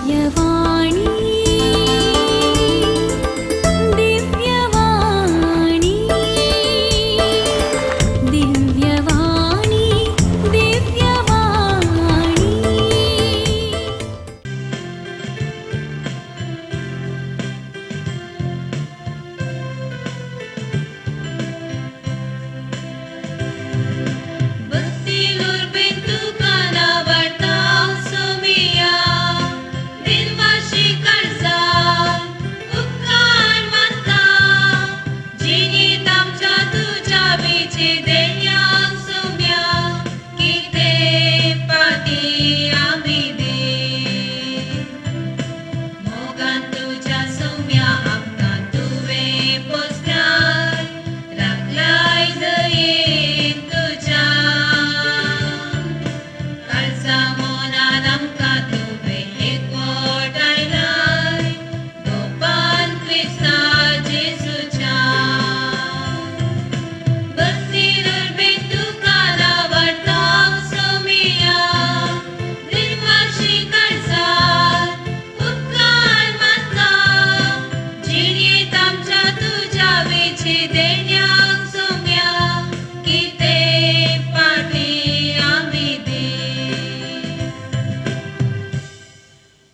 दिव्यवाणी दिव्यवाणी दिव्यवाणी दिव्यवाणी।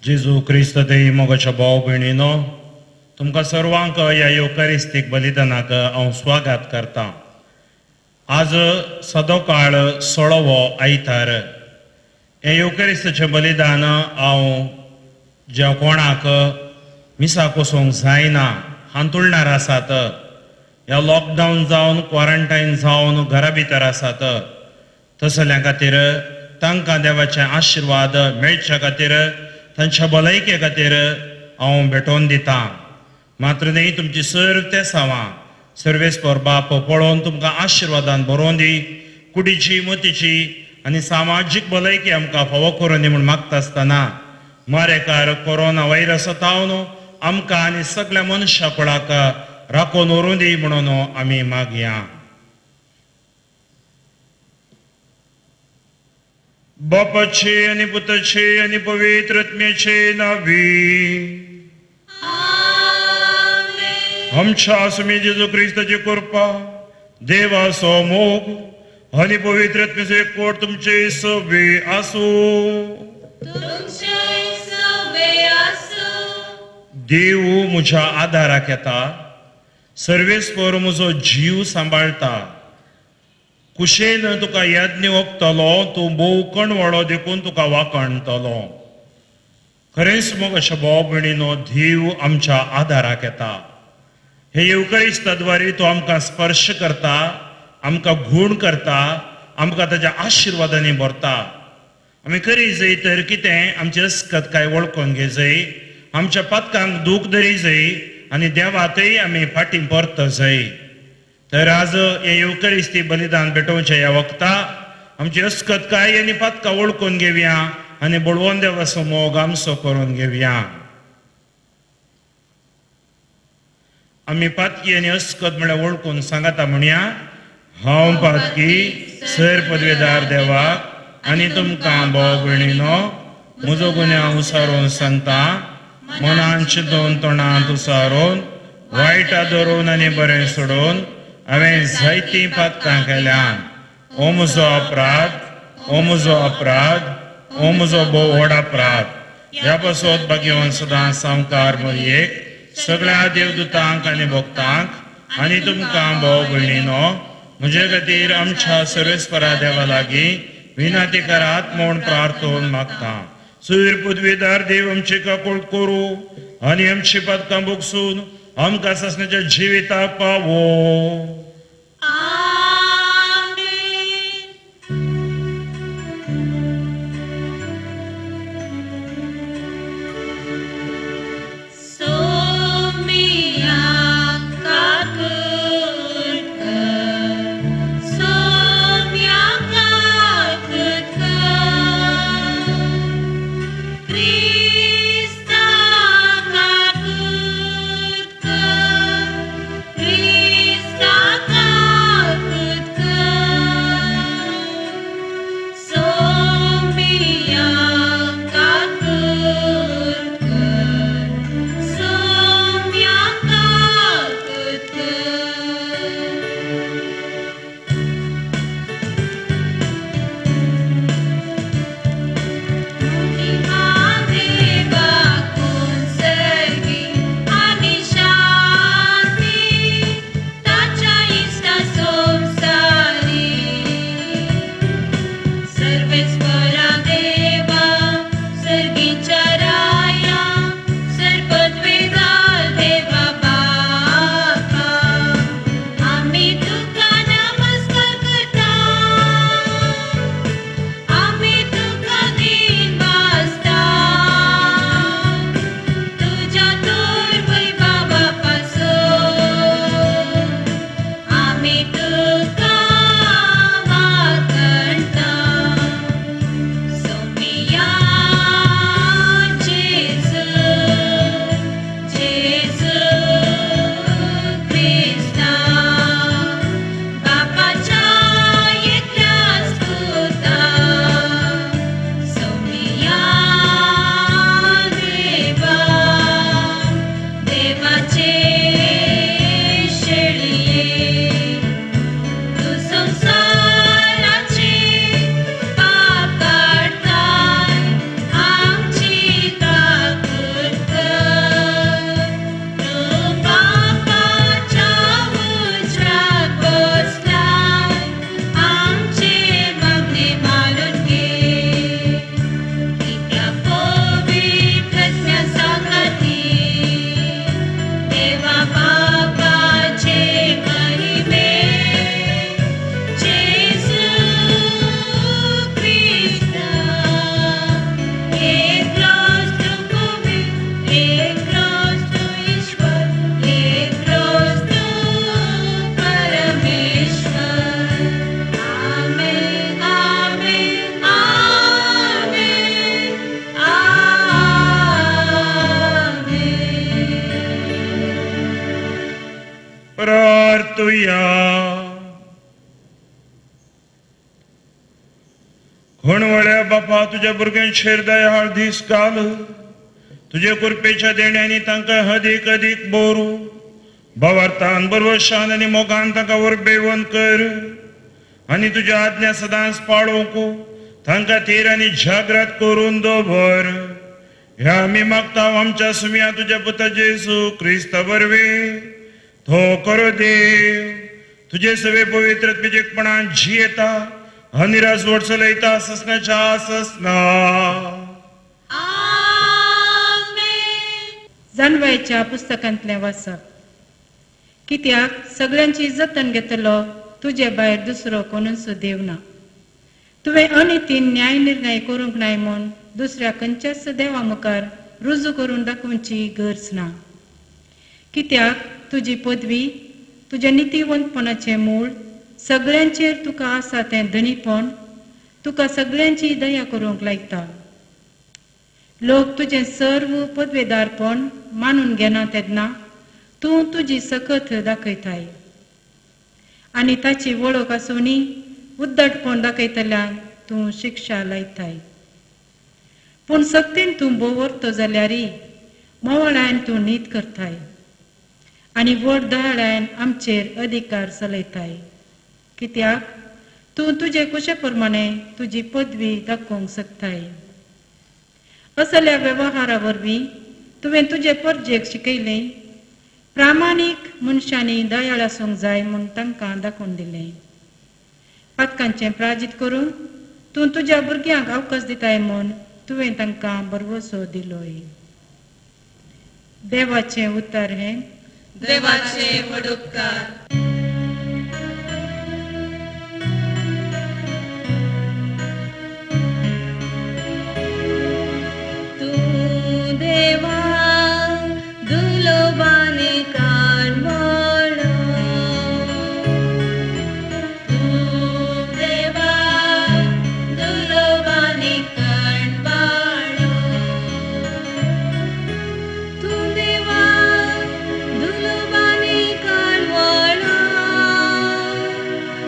जेजू क्रिस्त देई मोगाच्या भाव भयणीनो, तुमकां सर्वांक ह्या येवकारिस्तीक बलिदानाक हांव स्वागत करता। आज सदोकाळ सोळावो आयतार। हें येवकारिस्ताचें बलिदान हांव ज्या कोणाक मिसाक वचूंक जायना हांतुळणार आसात, ह्या लॉकडावन जावन क्वॉरंटायन जावन घरा भितर आसात, तसल्या खातीर तांकां देवाचे आशिर्वाद मेळच्या खातीर तांच्या भलायके खातीर हांव भेटोवन दितां। मात्र न्ही तुमची सर्व तेसावां सर्वेस्पर बाप पळोवन तुमकां आशिर्वादान बरोवन दी, कुडीची मतीची आनी सामाजीक भलायकी आमकां फावो करून दी म्हूण मागता आसतना मारेकार कोरोना व्हायरस तावन आमकां आनी सगळ्या मनशा कुळाक राखून व्हरूं दी म्हणून आमी मागया। बापाचे आनी पुताचे आनी पवित्र आत्म्याचे नांवी आमच्या स्वामी जेजू क्रिस्ताची कृपा, देवाचो मोग आनी पवित्र आत्म्याचो एकवट तुमचे सवे आसूं। देव म्हज्या आदाराक येता, सर्वेस्पर म्हजो जीव सांबाळटा। कुशेन तुका याज्ञ ओंपतलो, तूं भोव कणवळो देखून तुका वाकणटलो। खरेंच मग अशें भाव भयणीनो, देव आमच्या आदाराक येता। हे येवकारिस्ताद्वारे तो आमकां स्पर्श करता, आमकां गूण करता, आमकां ताच्या आशिर्वादांनी भरता। आमी करी जाय तर कितें आमची अस्कत काय वळखून घेजय, आमच्या पातकांक दूख धरी जाय आनी देवातय आमी फाटीं परत जाय। तर आज हे येवकारिस्ती बलिदान भेटोवचें ह्या वखता आमची अस्कत काय आनी पातकां वळखून घेवया आनी बळवंत देवाचो मोग आमचो करून घेवया। आमी पातकी आनी अस्कत म्हळ्यार वळखून सांगता म्हणया, हांव पातकी सर पदवेदार देवाक आनी तुमकां भाव भयणीनो म्हजो गुन्यांव उसारून सांगता, मनान चिंतून तोंडांत उसारून वायटा धरून आनी बरें सोडून हांवें जायतीं पातकां केल्यान। ओ म्हजो अपराध, ओ म्हजो अपराध, ओ म्हजो भोव व्हड अपराध। ह्या पासत भाग्यवान सदां सामकार मरयेक सगळ्या देवदूतांक आनी भक्तांक आनी तुमकां भाव भयणीनो म्हजे खातीर आमच्या सर्वेस्परा देवा लागीं विनंती करात म्हूण प्रार्थोवन मागता। सूर पदवीदार देव आमची काकूळ करूं आनी आमची पातकां भोगसून आमकां सासणाच्या जिविताक पावो। Krista. करुया. खणवळ्या बापा, तुज्या भुरग्यांचेर दयाळ दीस घाल. तुजे कृपेच्या देण्यांनी तांकां अदीक अदीक बोरू. भावार्थान, बरवशान आनी मोगान तांकां उर्बेवन कर आनी तुज्या आज्ञा सदांच पाळोवंक तांकां थीर आनी जागृत करून दवर. ह्या आमी मागता आमच्या सुम्या तुज्या पुता जेजू क्रिस्ता वरवीं. तो करो देव तुजे सवे पवित्र तुजेपणान जियेता आनी राजवट चलयता ससनाच्या ससना. जानवायच्या पुस्तकांतलें वाचप. कित्याक सगळ्यांची जतन घेतलो तुजे भायर दुसरो कोणूच देव ना. तुवें अनितीन न्याय निर्णय करूंक नाय म्हूण दुसऱ्या खंयच्याच देवा मुखार रुजू करून दाखोवची गरज ना. कित्याक तुजी पदवी, तुज्या नितीवंतपणाचें मूळ, सगळ्यांचेर तुका आसा तें धनीपण तुका सगळ्यांची दया करूंक लायता. लोक तुजें सर्व पदवेदारपण मानून घेना तेन्ना तूं तुजी सकत दाखयताय आनी ताची वळख आसूनय उद्दटपण दाखयतल्यान तूं शिक्षा लायताय. पूण सक्तीन तूं बोवरतो जाल्यारय मोवाळायन तूं नीत करताय आनी व्हड दयाळायन आमचेर अधिकार चलयताय. कित्याक तूं तुजे कुशे प्रमाणे तुजी पदवी दाखोवंक शकताय. असल्या वेव्हारा वरवीं तुवें तुजे परजेक शिकयलें. प्रामाणीक मनशांनी दयाळ आसूंक जाय म्हूण तांकां दाखोवन दिलें. पातकांचें प्राजीत करून तूं तुज्या भुरग्यांक अवकाश दिताय म्हूण तुवें तांकां भरवसो दिलोय. देवाचें उतर हें. देवाचे व्हड उपकार. तूं देवा दुलोबानी काणवळो, तूं देवा दुलोबानी काणवाळो, तूं देवा दुलोबानी काणवळो,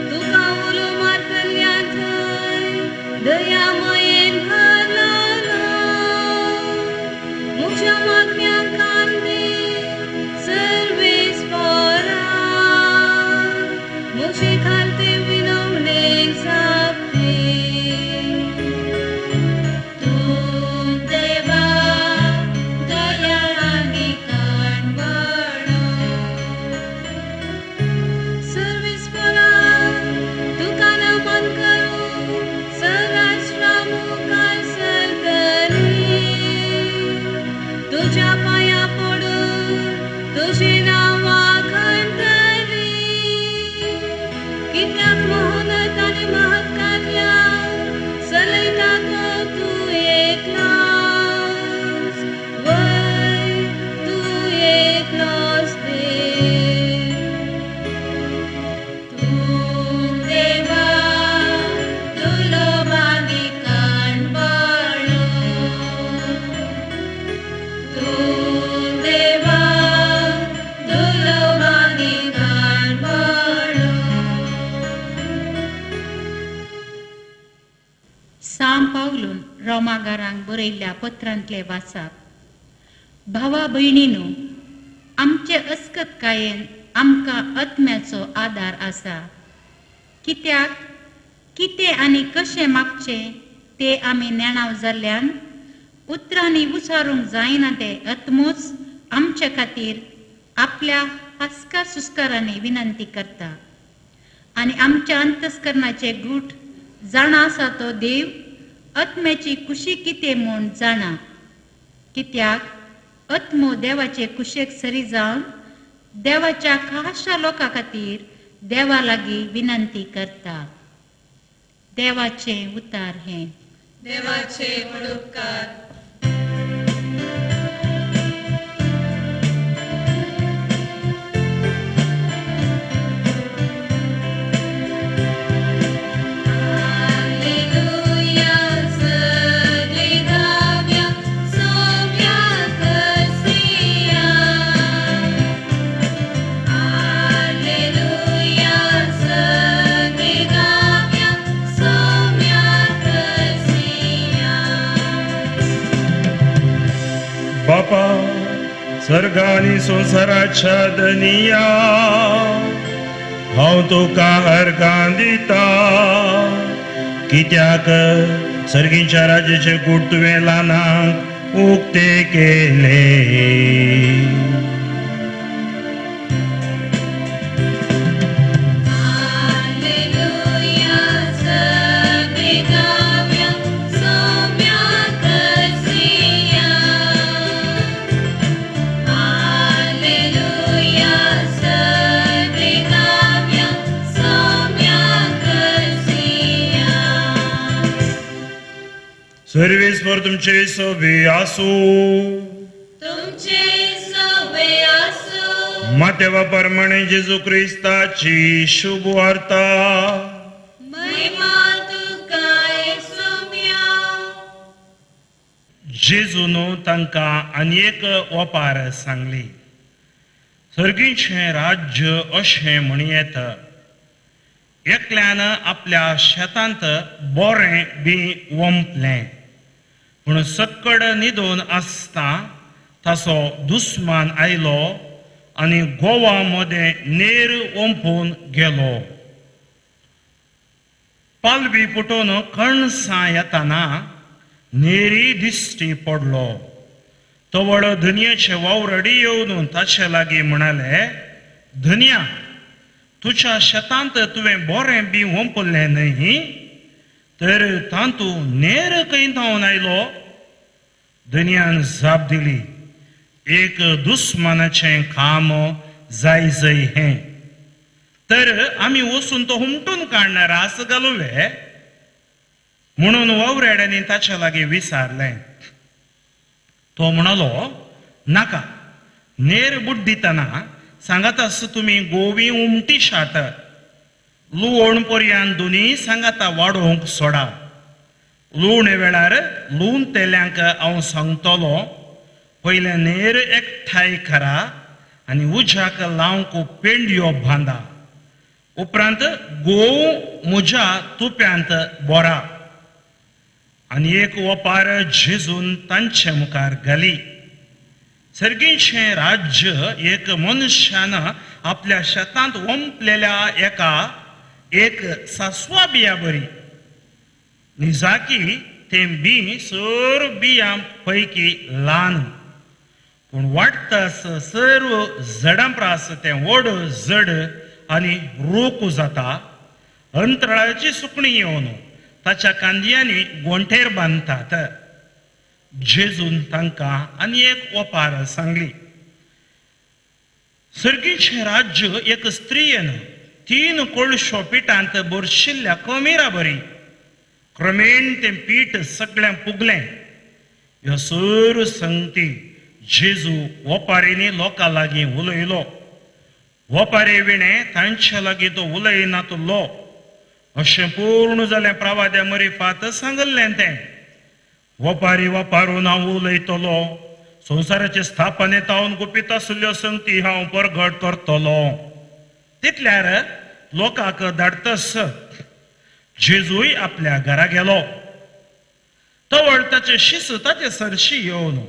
तुका उलो मारतल्या थंय दयामयेन भरलो. म्हज्या मागण्या कान दी सर्वेस्परा, म्हजे खालते विनवणेक जाप दी. तूं देवा दयाळ आनी काणवळो, सर्वेस्परा तुका नमन करूं सराष्ट्रा मुखार सरतली. तुज्या पांया पडून तुजें नांव वाखाणतली. कित्याक मोहनत आनी महत् कार्यां चलयता तो तूं एकलोच, वय तूं एकलोच देव. तूं देवा दुलोबानी काणवाळो, तूं देवा दुलोबानी काणवाळो. सां पावलून रोमागारांक बरयल्ल्या पत्रांतले वाचाप. भावा भयणीनू, आमचे अस्कतकायेन आमकां आत्म्याचो आदार आसा. कित्याक कितें आनी कशें मागचें ते आमी नेणाव जाल्ल्यान उतरांनी उचारूंक जायना ते आत्मोच आमचे खातीर आपल्या हास्कार सुस्कारांनी विनंती करता. आनी आमच्या अंतस्करणाचे गूट जाणा आसा तो देव आत्म्याची कुशी कितें म्हूण जाणा. कित्याक आत्मो देवाचे कुशेक सरी जावन देवाच्या खाशा लोकां खातीर देवा लागीं विनंती करता. देवाचें उतार हें. देवाचे व्हड उपकार. हालेलुया सगळीं गावया सोम्या करसिया. हालेलुया. बापा सर्गानी संवसाराच्या दनिया हांव तुका अर्गां दिता कित्याक सर्गीच्या राज्याचे गूट तुवें ल्हानांक उक्ते केले. सर्वेस्पर तुमचे सोबे आसू. तुमचे सोबे आसू. मातेवा परमाणे जेजू क्रिस्ताची शुभ वार्ता. महिमा तुका येसुम्या. जेजून तांकां आनी एक ओपार सांगली. सर्गीचें राज्य अशें म्हणयेत, एकल्यान आपल्या शेतांत बोरें बी वंपलें, पूण सक्कड न्हिदून आसता ताचो दुस्मान आयलो आनी गोवा मदें नेर ओंपून गेलो. पालवी फुटून कणसां येताना नेरी दिश्टी पडलो. तवळ धनयाचे वावरडी येवन ताचे लागीं म्हणाले, धनया, तुज्या शेतांत तुवें बोरें बी ओंपलें न्हय, तर तातूंत नेर खंय धांवन आयलो? धनयान जाप दिली, एक दुस्मानाचें काम जाय जय हें, तर आमी वचून तो हुमटून काडणार रास घालुवे. म्हणून वावराड्यांनी ताच्या लागीं विचारलें. तो म्हणालो, नाका, नेर बुड्डितना सांगात आस तुमी गोवी उमटी शाट लुवण पर्यंत दोनी सांगाता वाडोवंक सोडा. लुवणे वेळार लुवतल्यांक हांव सांगतलो, पयलें नेर एकठांय करा आनी उज्याक लावंक पेंडयो बांदा, उपरांत गोव म्हज्या तुप्यांत बोरा. आनी एक ओपार जेजून तांचे मुखार घाली. सर्गीचें राज्य एक मनशान आपल्या शेतांत ओंपलेल्या एका एक सासवा बिया बरी. निजाकी तें बी सर्व बियां पैकी ल्हान, पूण वाडटास सर्व झडां प्रास तें व्हड जड आनी रोख जाता. अंतराळाची सुकणी येवन ताच्या कांदयांनी गोंठेर बांदतात. जेजून तांकां आनी एक ओपार सांगली. सर्गीचें राज्य एक स्त्रियेन 3 कोळशो पिठांत भरशिल्ल्या कमिरा बरी. क्रमेण तें पीठ सगळ्यांक पुगलें. ह्यो सर्व संगती जेजू ओपारींनी लोकां लागीं उलयलो. ओपारी विणें तांचे लागीं तो उलयनातलो. अशें पूर्ण जालें प्रवाद्या मरिफात सांगल्लें तें. वपारी वापारून हांव उलयतलो, संवसाराचे स्थापनेंत हांव गुपीत आशिल्ल्यो संगती हांव परगट करतलो. तितल्यार लोकांक धाडतस जेजूय आपल्या घरा गेलो. तवळ ताचे शिस ताचे सरशी येवन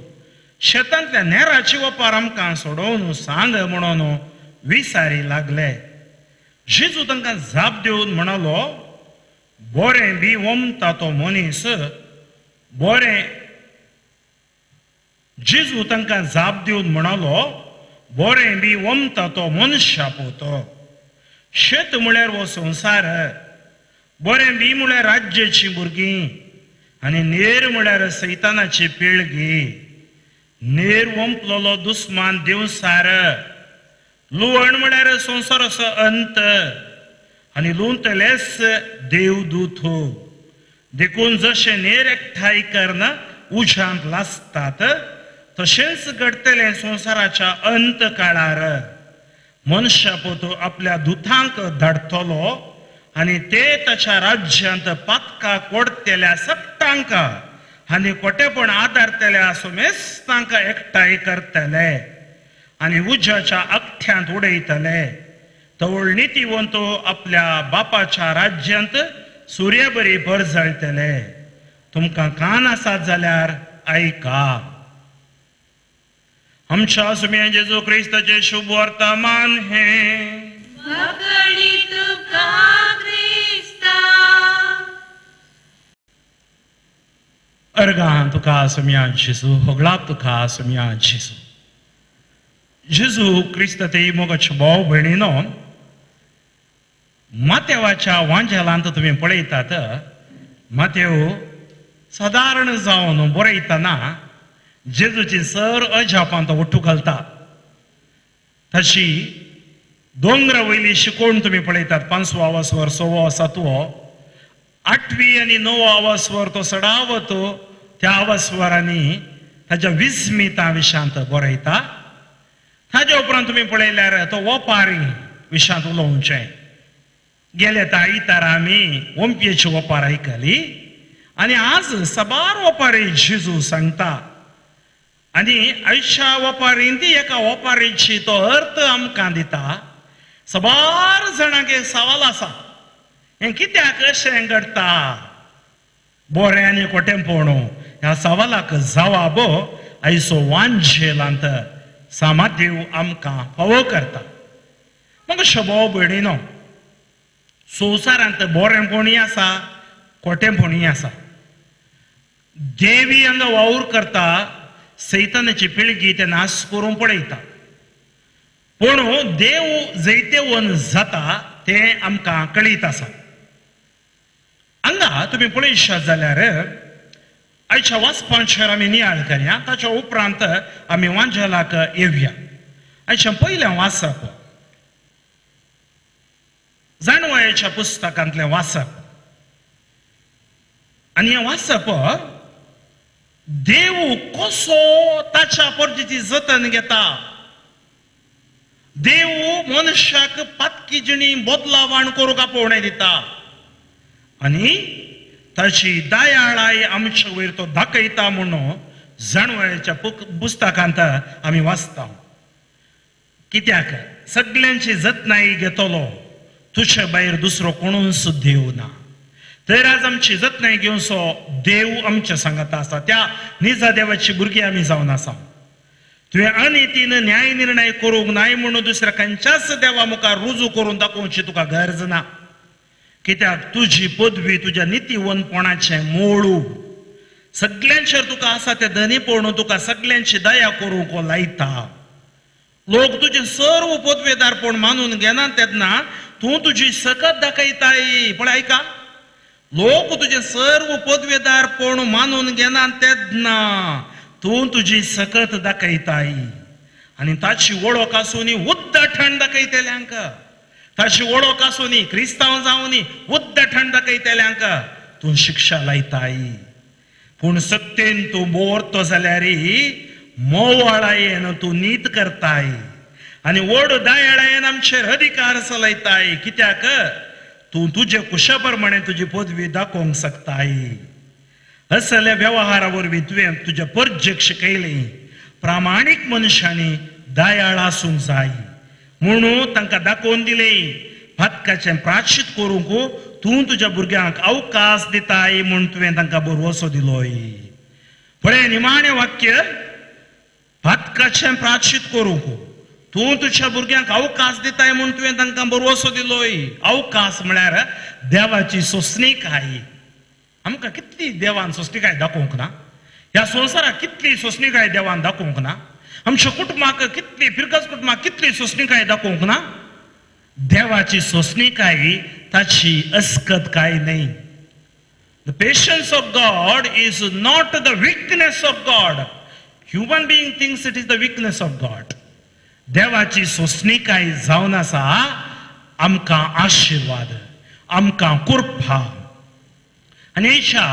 शेतांतल्या नेराची वपार आमकां सोडोवन सांग म्हणून विसारी लागले. जेजू तांकां जाप दिवन म्हणालो, बोरें बी ओमता तो मनीस बोरें. जेजू तांकां जाप दिवन म्हणालो, बोरें बी ओमता तो मनशा पोतो. शेत म्हळ्यार हो संवसार, बोरें बी म्हळ्यार राज्याची भुरगीं आनी नेर म्हळ्यार सैतानाची पिळगी. नेर ओंपलोलो दुस्मान देवसार, लुवण म्हळ्यार संवसाराचो अंत आनी लुवतलेच देवदूत. देखून जशें नेर एकठांय करना उज्यांत लासतात तशेंच घडटलें संवसाराच्या अंत काळार. मनशापोतो आपल्या दुतांक धाडटलो आनी ते ताच्या राज्यांत पातकां कोडतेल्या सपटांक आनी कोटेपण आदारतल्या सोमेस्तांक एकठांय करतले आनी उज्याच्या अख्ठ्यांत उडयतले. तवळ नितीवंत आपल्या बापाच्या राज्यांत सुर्याबरी भरजळटले. तुमकां कान आसात जाल्यार आयका. आमच्या सुम्या जेजू क्रिस्ताचें शुभ वर्तमान हें. वाकडी तुका क्रिस्ता. अर्गां तुका सुम्या जेजू, होगळाप तुका सुम्या जेजू. जेजू क्रिस्त ते मोगाचे भाव भयणीनो, मातेवाच्या वांजेलांत तुमी पळयतात, मातेव सादारण जावन बरयतना जेजूची सर अजापां तो ओट्टू घालता. तशी दोंगरा वयली शिकोवण तुमी पळयतात, पांचवो आवासवर, सवो, सातवो, आठवी आनी णवो आवासवर तो सडावत त्या आवासवरांनी ताच्या विस्मिता विशांत बरयता. ताज्या उपरांत तुमी पळयल्यार तो वपारी विशांत उलोवचें. गेले त्या आयतारा आमी ओंपयेची वपार आयकली आनी आज साबार वपारी जेजू सांगता. आनी आयच्या वपारीन ती एका वपारीची तो अर्थ आमकां दिता. साबार जाणांक एक सवाल आसा, हें कित्याक अशें घडटा, बरें आनी कोटेंपण? ह्या सवालाक जवाब आयचो वांजेलांत सामादेव आमकां फावो करता. मग शबो भयणीनो, संवसारांत बरेंपणूय आसा, कोटेंपणूय आसा. देवी हांगा वावर करता, सैतानाची पिळगी ते नाश करूंक पळयता. पूण देव जैतेवन जाता तें आमकां कळीत आसा. हांगा तुमी पळयशात जाल्यार आयच्या वाचपांचेर आमी नियाळ करया, ताच्या उपरांत आमी वांजेलाक येवया. आयच्या पयलें वाचप जाणवायेच्या पुस्तकांतलें वाचप. आनी हें वाचप देव कसो ताच्या परजेची जतन घेता, देव मनशाक पातकी जिणी बदलावण करूंक आपोवणें दिता आनी ताची दयाळाय आमचे वयर तो दाखयता म्हणून जाणवळेच्या पुस्तकांत आमी वाचता. कित्याक सगल्यांची जतनाय घेतलो, तुजे भायर दुसरो कोणूच देव ना. तर आज आमची जतनाय घेवचो देव आमच्या सांगाता आसा. त्या निजा देवाची भुरगीं आमी जावन आसा. तुवें अनितीन न्याय निर्णय करूंक नाय म्हणून दुसऱ्या खंयच्याच देवा मुखार रुजू करून दाखोवची तुका गरज ना. कित्याक तुजी पदवी तुज्या नितीवंतपणाचें मोळू सगल्यांचेर तुका आसा तें धनीपण तुका सगल्यांची दया करूंक लायता. लोक तुजें सर्व पदवेदारपण मानून घेना तेन्ना तूं तुजी सकत दाखयताय. पळय आयका, लोक तुजें सर्व पदवेदारपण मानून घेना तेन्ना तूं तुजी सकत दाखयताय. आनी ताची वळख आसूनी उद्दठण दाखयतल्यांक, ताची वळख आसूनी क्रिस्तांव जावनी उद्दठण दाखयतल्यांक तूं शिक्षा लायताय. पूण सत्तेन तूं बोरतो जाल्यार मोवाळायेन तूं नीत करताय आनी व्हड दयाळायेन आमचेर अधिकार चलयताय. कित्याक तूं तुजे कुशा प्रमाणे तुजी पदवी दाखोवंक शकताय. असल्या वेव्हारा वरवीं तुवें तुज्या परजेक शिकयलें प्रामाणीक मनशांनी दयाळ आसूंक जाय म्हणून तांकां दाखोवन दिलें. पातकाचें प्राश्चित करूंक तूं तुज्या भुरग्यांक अवकाश दिताय म्हूण तुवें तांकां भरवसो दिलोय. पळय निमाणें वाक्य, पातकाचें प्राश्चित करूंक तूं तुज्या भुरग्यांक अवकाश दिताय म्हूण तुवें तांकां भरवसो दिलोय. अवकाश म्हळ्यार देवाची सोंसणीकाय. आमकां कितली देवान सोंसणीकाय दाखोवंक ना, ह्या संवसाराक कितली सोंसणीकाय देवान दाखोवंक ना, आमच्या कुटुंबाक कितली फिरकस कुटुंबाक कितली सोंसणीकाय दाखोवंक ना. देवाची सोंसणीकाय ताची अस्कत काय न्हय. The patience of God is not the weakness of God. Human being thinks it is the weakness of God. देवाची सोंसणीकाय जावन आसा आमकां आशिर्वाद, आमकां कृपा. आनी अशा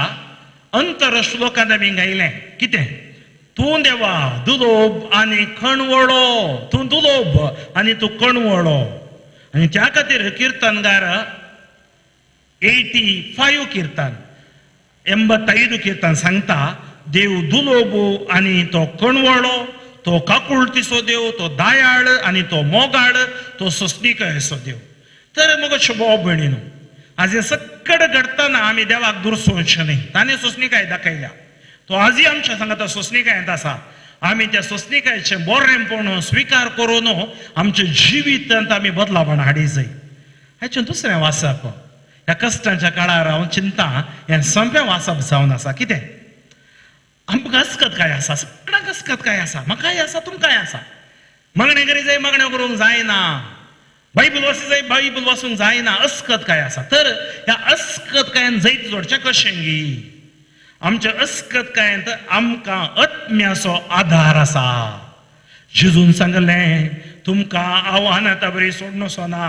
अंतर श्लोकांत आमी गायलें कितें, तूं देवा दुलोब आनी कणवळो, तूं दुलोब आनी तूं कणवळो. आनी त्या खातीर किर्तनगार 85 कीर्तन, 85 कीर्तन सांगता, देव दुलोब आनी तो कणवळो, तो काकुळतीचो देव, तो दयाळ आनी तो मोगाळ, तो सोंसणीकायेचो देव. तर मग भाव भयणीनो, आज हें सगळें घडटना आमी देवाक दुरसोवचें न्हय. ताणें सोंसणीकाय दाखयल्या, तो आजूय आमच्या सांगाता सोंसणीकायेंत आसा. आमी त्या सोंसणिकायेचें बरेंपण स्विकार करून आमच्या जिवितांत आमी बदलापण हाडी जाय. हाचें दुसरें वाचप ह्या कश्टांच्या काळार हांव चिंता हें सोंपें वाचप जावन आसा. कितें आमकां अस्कत काय आसा, सगळ्यांक अस्कत काय आसा, म्हाकाय आसा, तुमकांय आसा. मागणें करी जाय, मागण्यो करूंक जायना, बायबल वाचूंक जाय, बायबल वाचूंक जायना, अस्कत काय आसा. तर ह्या अस्कत कायान जैत जोडचें कशें गी? आमच्या अस्कत कायांत आमकां आत्म्याचो आदार आसा. जेजून सांगलें तुमकां आव्हानां बरी सोडनसो ना.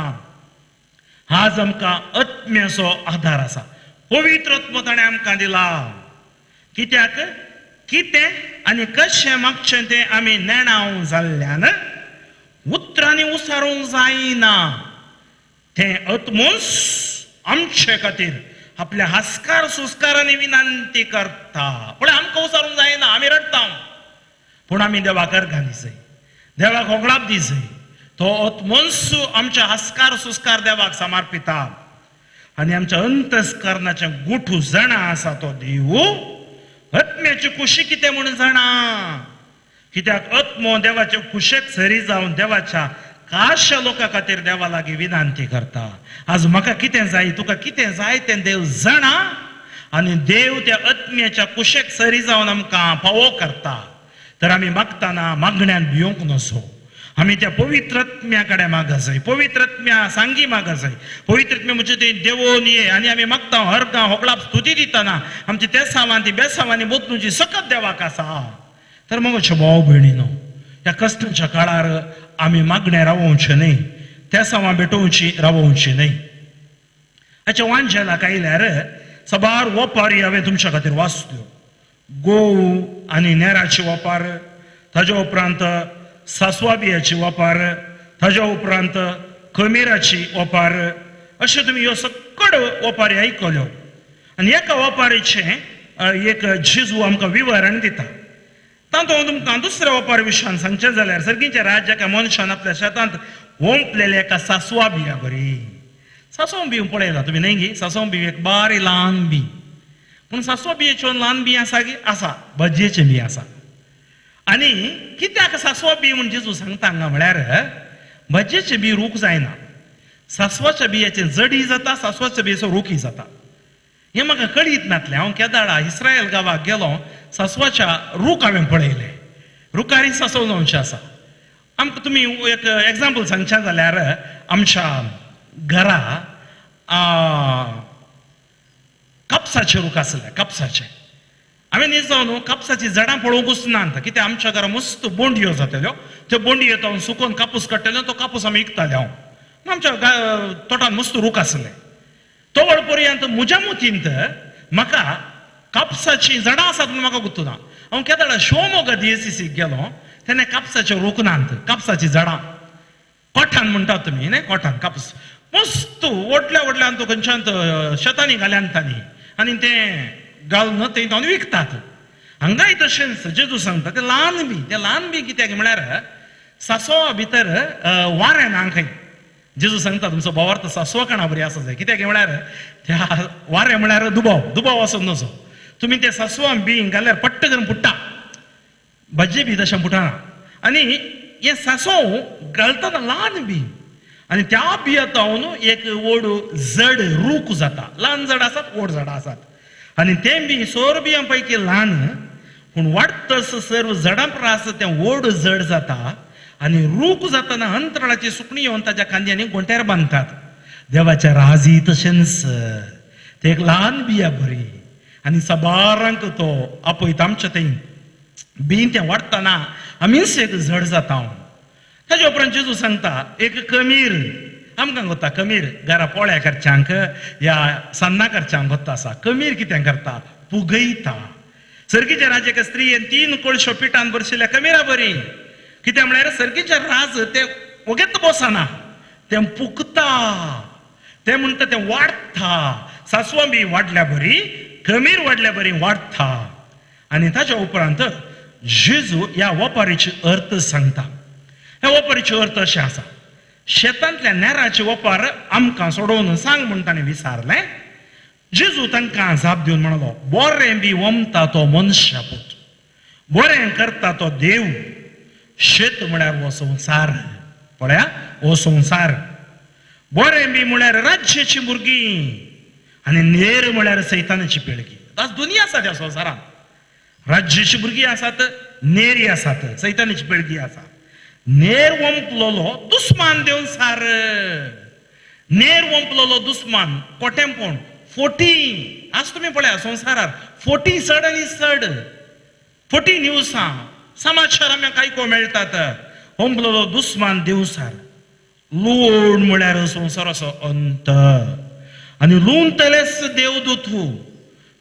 आज आमकां आत्म्याचो आदार आसा. पवित्र आत्मो ताणें आमकां दिला. कित्याक कितें आनी कशें मागचें तें आमी नेणाव जाल्ल्यान उतरांनी उसारूंक जायना. तें आत्मोच आमचे खातीर आपल्या हास्कार सुस्कारांनी विनंती करता. पूण आमकां उसारूंक जायना, आमी रडटा, पूण आमी देवाक अर्गां दिसय, देवाक होगडाप दिसय. तो आत्मोच आमच्या हास्कार सुस्कार देवाक समर्पिता आनी आमच्या अंतस्करणाचें गुठू जाणा आसा तो देव आत्म्याची खुशी कितें म्हूण जाणा. कित्याक आत्मो देवाचे खुशेक सरी जावन देवाच्या काश्या लोकां खातीर देवा लागीं विनंती करता. आज म्हाका कितें जाय, तुका कितें जाय तें देव जाणा आनी देव त्या आत्म्याच्या कुशेक सरी जावन आमकां पावो करता. तर आमी मागतना मागण्यान भियोंक नसो, आमी त्या पवित्र आत्म्या कडेन मागा जाय, पवित्र आत्म्या सांगी मागा जाय. पवित्र आत्म्या म्हणजे ते देवोन ये आनी आमी मागता हर गांव होगडाप स्तुती दितना आमची तेसावांनी बेसावांनी बदलूची सकत देवाक आसा. तर मग अशें भाव भयणीनो, ह्या कश्टांच्या काळार आमी मागणें रावोवचें न्हय, तेसावां भेटोवची रावोवची न्हय. हाच्या वांजेलाक आयल्यार साबार वपारी हांवें तुमच्या खातीर वाचल्यो. गोव आनी नेराची वपार, ताज्या उपरांत सासवा बियाची वपार, ताज्या उपरांत खमीराची वपार, अशें तुमी ह्यो सगळ्यो वपारी आयकल्यो. आनी एका वपारीचें एक जेजू आमकां विवरण दिता. तातूंत हांव तुमकां दुसऱ्या वपार विशयान सांगचें जाल्यार सर्गीच्या राज्य एका मनशान आपल्या शेतांत ओंपलेल्या एका सासवा बिया बरी. सासव बी पळयला तुमी न्हय गी? सासव बी एक बारी ल्हान बी, पूण सासव बियेच्यो ल्हान बी आसा गी? आसा, भजयेचें बी आसा. आनी कित्याक सासवा बी म्हूण जेजू सांगता हांगा म्हळ्यार भजयेचें बी रूख जायना, सासवाच्या बियाचें जडी जाता, सासवाच्या बियेचो रूखय जाता. हें म्हाका कळीत नासलें. हांव केदाळा इस्रायल गांवाक गेलो, सासवाच्या रूख हांवें पळयले, रुखारी सासव जावचें आसा. आमकां तुमी एक एग्जाम्पल सांगचें जाल्यार आमच्या घरा कापसाचे रूख आसले, कापसाचे. हांवें न्ही जावन कापसाचीं झाडां पळोवंकूच ना. कित्याक आमच्या घरा मस्त बोंडयो जाताल्यो, त्यो बोंडयो हांव सुकोवन कापूस काडटालो, तो कापूस आमी विकताले. हांव आमच्या तोटान मस्त रूख आसले. तवळ पर्यंत म्हज्या मतींत म्हाका कापसाचीं झाडां आसात म्हूण म्हाका गुत्तू ना. हांव केदाळा शिवमोगा डीएसीसीक गेलो तेन्ना कापसाचे रूख नात, कापसाचीं झाडां कोठान म्हणटात तुमी न्हय, कोठान कापूस मस्त व्हडल्या व्हडल्यान तो खंयच्यान शेतांनी घाल्यान तांणी आनी तें घालून थंय तांणी विकतात. हांगाय तशेंच जेजू सांगता तें ल्हान बी, तें ल्हान बी कित्याक म्हळ्यार सासवा भितर वारें ना खंय. जेजू सांगता तुमचो भावार्थ सासवा कणा बरी आसा जाय, कित्याक म्हळ्यार त्या वारें म्हळ्यार दुबाव, दुबाव आसून नजो. तुमी ते सासवां बी घाल्यार पट्ट करून फुट्टा, भाजी बी तशें फुटना. आनी हें सासव घालतना ल्हान बी आनी त्या बियेंत एक व्हड जड रूख जाता. ल्हान झाडां आसात, व्हड झाडां आसात, आनी तें बी सोर बियां पैकी ल्हान, पूण वाडटस सर्व झाडां परस तें व्हड जड जाता आनी रूख जातना अंतराळाची सुकणी येवन ताच्या खांद्यांनी गोंट्यार बांदतात. देवाच्या राजी तशेंच तें एक ल्हान बिया बरी आनी साबारांक तो आपयता आमच्या थंय बी तें वाडटना आमीच एक झड जाता. ताज्या उपरांत जेजू सांगता एक कमीर आमकां गोता, कमीर घरा पोळ्या करच्यांक या सान्नां करच्यांक गोता आसा. कमीर कितें करता? पुगयता. सर्गीच्या राज एका स्त्रियेन 3 कोळशो पिठान भरशिल्ल्या कमिरा बरी. कित्याक म्हळ्यार सर्गीच्या राज तें वगेत बसना, तें पुकता, तें म्हणटा तें वाडटा. सासवां बी वाडल्या बरी, कमीर वाडल्या बरी वाडटा. आनी ताज्या उपरांत जेजू ह्या वपारीची अर्थ सांगता. ह्या वपारीची अर्थ अशें आसा, शेतांतल्या नेराची वपार आमकां सोडोवन सांग म्हूण ताणें विचारलें. जेजू तांकां जाप दिवन म्हणलो, बरें बी वमता तो मनशापूत, बरें करता तो देव. शेत म्हळ्यार हो संवसार. पळया हो संवसार. बरें बी म्हळ्यार राज्याची भुरगीं आनी नेर म्हळ्यार सैतानाची पिळगी. आज दोनी आसा त्या संवसारांत. राज्याची भुरगीं आसात, नेरी आसात, सैतानाची पिळगी आसा. नेर वंपलोलो दुस्मान देवसार. नेर वंपलोलो दुस्मान कोटेंपोण फोटी. आज तुमी पळया संवसारार फोटी चड आनी चड फोटी न्यूजां समाचार आमकां आयकूंक मेळटात. वंपलोलो दुस्मान देवसार. लुवण म्हळ्यार संवसाराचो अंत आनी लुवतलेच देवदूत.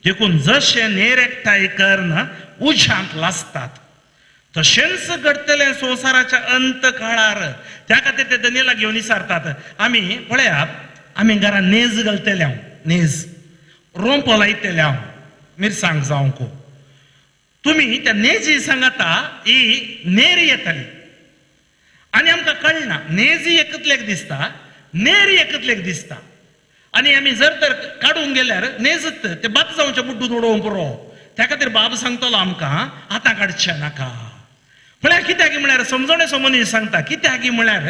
देखून जशें नेर एकठांय करन उज्यांत लासतात तशेंच घडटलें संवसाराच्या अंत काळार. त्या खातीर ते दनेला घेवन विचारतात. आमी पळयात, आमी घरान नेज घालतले हांव, नेज रोंपो लायतले हांव मिरसांग जावंक. तुमी त्या नेजी सांगाता ही नेर येतली आनी आमकां कळना. नेजी एकतलेक दिसता, नेर एकतलेक दिसता. आनी आमी जर तर काडूंक गेल्यार नेजत ते भात जावचे बुड्डून उडोवंक पुरो. त्या खातीर बाब सांगतलो आमकां आतां काडचें नाका. म्हळ्यार कित्याक म्हळ्यार समजणेचो मनीस सांगता कित्याक म्हळ्यार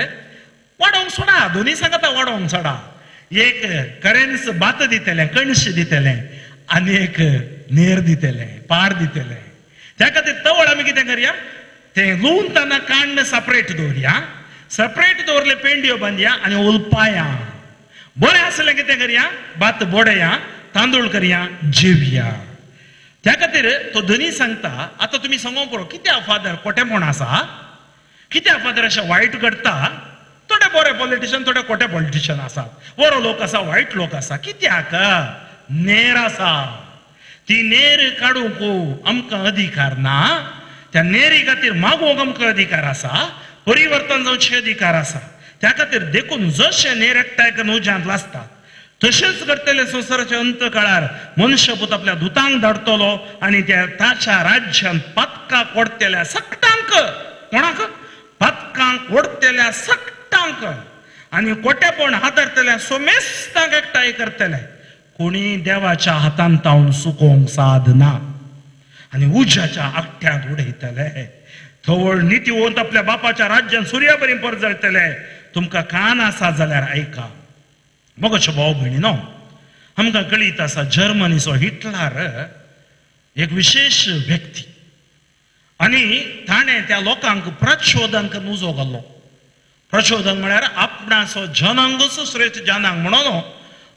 वाडोवंक सोडा. दोनी सांगता वाडोवंक सोडा. एक करेन्स भात दितलें, कणशी दितलें आनी एक नेर दितलें, पार दितलें. त्या खातीर तवळ आमी कितें करया, तें लुवतना काण्ण सेपरेट दवरया. सेपरेट दवरले पेंडयो बांदया आनी उलपाया. बरें आसलें कितें करया, भात बोडया, तांदूळ करया, जेवया. त्या खातीर तो धनी सांगता आतां तुमी सांगोंक पुरो कित्याक फादर कोटेपण आसा, कित्याक फादर अशें वायट घडटा. थोडे बरे पॉलिटिशन, थोडे खोटे पॉलिटिशन आसात. बरो लोक आसा, वायट लोक आसा. कित्याक नेर आसा. ती नेर काडूंक आमकां अधिकार ना. त्या नेरी खातीर मागोवंक आमकां अधिकार आसा, परिवर्तन जावचे अधिकार आसा. त्या खातीर देखून जशें नेर एकठांय करून उज्यांत लासतात तशेंच करतले संवसाराच्या अंत काळार मनुष्यपूत आपल्या दुतांक धाडटलो आनी त्या ताच्या राज्यान पातकाक ओडटल्या सगटांक, कोणाक पातकांक ओडटल्या सगटांक आनी कोटेपण हादरतल्या सोमेस्तांक एकठांय करतले. कोणी देवाच्या हातान तावन सुकोवंक सादना आनी उज्याच्या आकट्यांत उडयतले. थवळ नितीवंत आपल्या बापाच्या राज्यान सुर्या बरी परजळटले. तुमकां कान आसा जाल्यार आयका. मोगाचे भाव भयणी न्हू, आमकां कळीत आसा जर्मनीचो हिटलर एक विशेश व्यक्ती आनी ताणें त्या लोकांक प्रचोदन करून उजो घाल्लो. प्रचोदन म्हळ्यार आपणाचो जनांगूच श्रेश्ठ जनांग म्हणून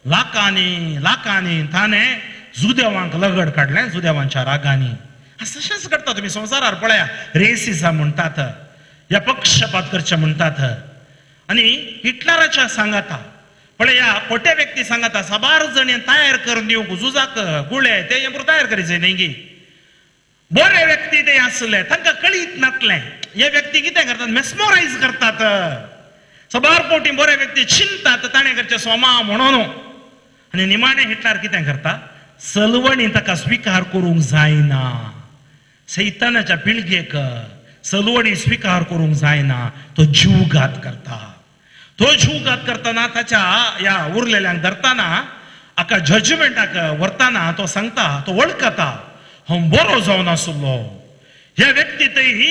लाखांनी लाखांनी ताणें जुदेवांक लगड काडलें, जुदेवांच्या रागांनी. तशेंच करता तुमी संवसारार पळया, रेसिझम म्हणटात, या पक्षपात करचे म्हणटात. आनी हिटलराच्या सांगाता पळया खोटे व्यक्ती सांगाता साबार जण तयार करून दिवंक झुजाक गुळे ते हें तयार करीचे न्ही गी. बरे व्यक्ती ते आसले, तांकां कळीत नासलें. हे व्यक्ती कितें करतात, मेस्मोरायज करतात. साबार पोटी बरे व्यक्ती चिंतात ताणें करचें सोमा म्हणून. आनी निमाणें हिटलर कितें करता, सलवणी ताका स्विकार करूंक जायना. सैतानाच्या पिळगेक सलवणी स्विकार करूंक जायना. तो जीवघात करता. तो जीवघात करतना ताच्या ह्या उरलेल्यांक धरतना हाका जजमेंटाक व्हरतना तो सांगता, तो वळखता हांव बरो जावन आसलो. ह्या व्यक्ती थंय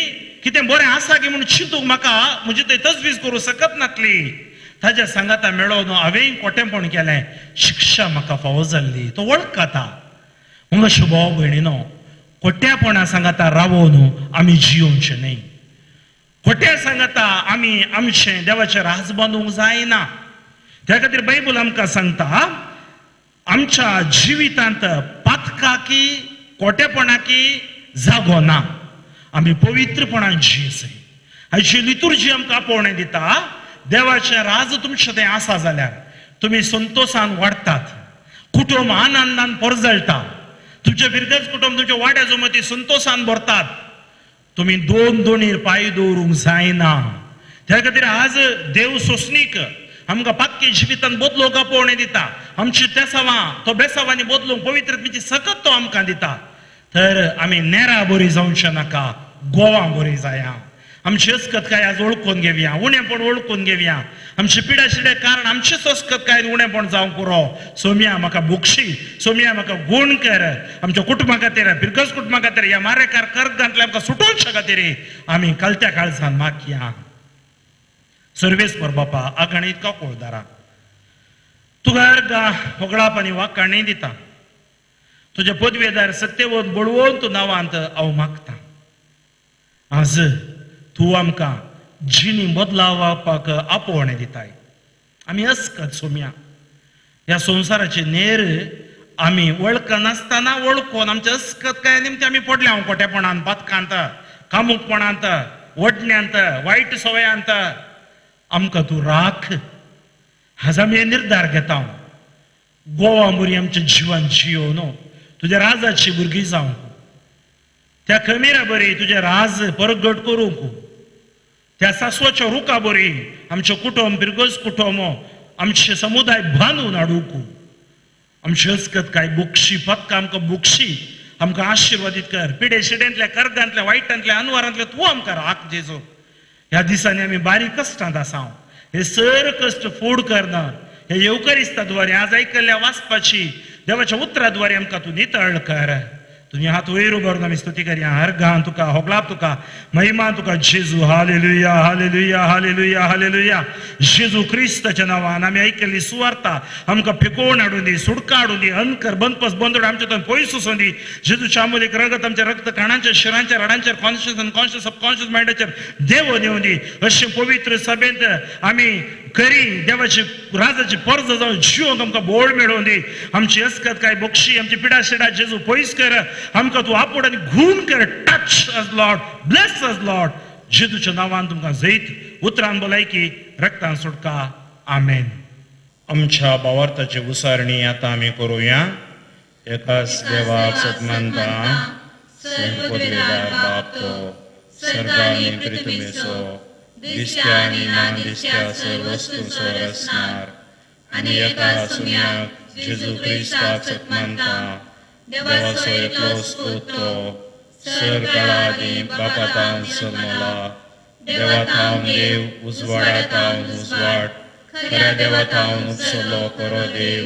कितें बरें आसा की म्हूण चिंतूंक म्हाका म्हजी थंय तजवीज करूं शकत नासली. ताज्या सांगाता मेळोवन हांवेंय कोटेंपण केलें, शिक्षा म्हाका फावो जाल्ली. तो वळखता. म्हणून अशें भाव भयणीनो, खोट्यापणा सांगाता रावोवन आमी जियोवचें न्हय. खोट्या सांगाता आमी आमचें देवाचें राज बांदूंक जायना. त्या खातीर बायबल आमकां सांगता आमच्या जिवितांत पातकाकी खोटेपणाकी जागो ना. आमी पवित्रपणान जियेवचें. आयची लितुर्जी आमकां आपोवणें दिता, देवाचें राज तुमचें तें आसा जाल्यार तुमी संतोशान वाडटात, कुटुंब आनंदान परजळटा, तुमचें फिरगज कुटुंब तुमच्या वाड्या जमती संतोशान भरतात. तुमी दोन दोनीर पांय दवरूंक जायना. त्या खातीर आज देव सोंसणीक आमकां पातकी जिवितान बदलूंक आपोवणें दिता. आमची तेसावां तो बेसावांनी बदलूंक पवित्रतेची सकत तो आमकां दिता. तर आमी नेरा बरी जावचें नाका, गोवा बरी जाया. आमची अस्कत काय आज वळखून घेवया, उणेपण वळखून घेवया. आमची पिडा शिडे कारण आमचीच अस्कत काय उणेपण जावंक पुरो. सोम्या म्हाका बुक्षी, सोम्या म्हाका गुण कर. आमच्या कुटुंबा खातीर, बिरगस कुटुंबा खातीर, ह्या मारेकार कर्गांतल्या आमकां सुटोवच्या खातीर आमी कलत्या काळजान मागया. सर्वेस्पर बापा अगणीत काकुळदारा, तुका अर्गा होगळाप आनी वाकाणी दिता. तुज्या पदवेदार सत्यवंत बळवंत नांवांत हांव मागता. आज तूं आमकां जिणी बदलावपाक आपोवणें दिताय. आमी अस्कत सोम्या, ह्या संवसाराचे नेर आमी वळखनासतना वळखून आमचे अस्कत काय निमते आमी पडले हांव कोटेपणान, पातकांत, कामुकपणांत, वडण्यांत, वायट सवयांत. आमकां तूं राख. आज आमी हे निर्धार घेता, गोवा मुरी आमचें जिवन जियो न्हू, तुज्या राजाची भुरगीं जावंक, त्या खमीरा बरी तुजें राज परगट करूंक, त्या सासवाच्या रुखा बरी आमचें कुटुंब, बिरगज कुटुंब, आमचें समुदाय बांदून हाडूंक. आमची अस्कत काय बुक्षी, पक्का आमकां बुक्षी, आमकां आशिर्वादीत कर. पिडे शिडेंतल्या, कर्गांतल्या, वायटांतल्या, अनवारांतल्या तूं आमकां राख जेजू. ह्या दिसांनी आमी बारीक कश्टांत आसा. हे सर कश्ट फूड करना हे येवकरिस्ता द्वारे आज आयकल्ल्या वाचपाची देवाच्या उतरा द्वारे आमकां तूं नितळ कर. तुमी हात वयर उबारून आमी स्तुती करया. हरगान तुका, होगलाप तुका, महिमा तुका जेजू. Hallelujah, hallelujah, hallelujah, hallelujah. जेजू क्रिस्ताच्या नांवान आमी आयकल्ली सुवार्ता आमकां फेकोवन हाडून दी, सुडका हाडून दी, अनकर बंदपस बंदोड आमच्या थंय पयस वचून दी. जेजूच्या आमोलीक रगत आमच्या रक्त कणांच्या, शिरांच्या, रडांचेर, कॉन्शियस अनकॉन्शियस सबकॉन्शियस मायंडाचेर देवोन येवन दी. अशें पवित्र सभेंत आमी करी देवाची राजाची परज जावन जिवंक आमकां बोळ मेळोवन दी. आमची अस्कत काय बक्षी, आमची पिडा शिडा जेजू पयस कर. आमकां तूं आपोड आनी घून कर. Touch us Lord, bless us Lord. जेजूच्या नांवान तुमकां जैत, उतरान भलायकी, रक्तान सुटका. आमेन. आमच्या भावार्थाची उसारणी आतां आमी करुया. एकाच देवाक सतमानता, पदवेदार बाप तो सर्ग आनी पृथ्वीचो, दिसत्या आनी ना दिसत्या सर्व वस्तूंचो रचणार, आनी एका सुम्याक जेजू क्रिस्ताक सतमानता, देवाचो एकलोच पूत तो सर काळा आदीं बापातावन जल्मला, देवाथावन देव, उजवाडाथावन उजवाड, खऱ्या देवाथावन उपसलो खरो देव,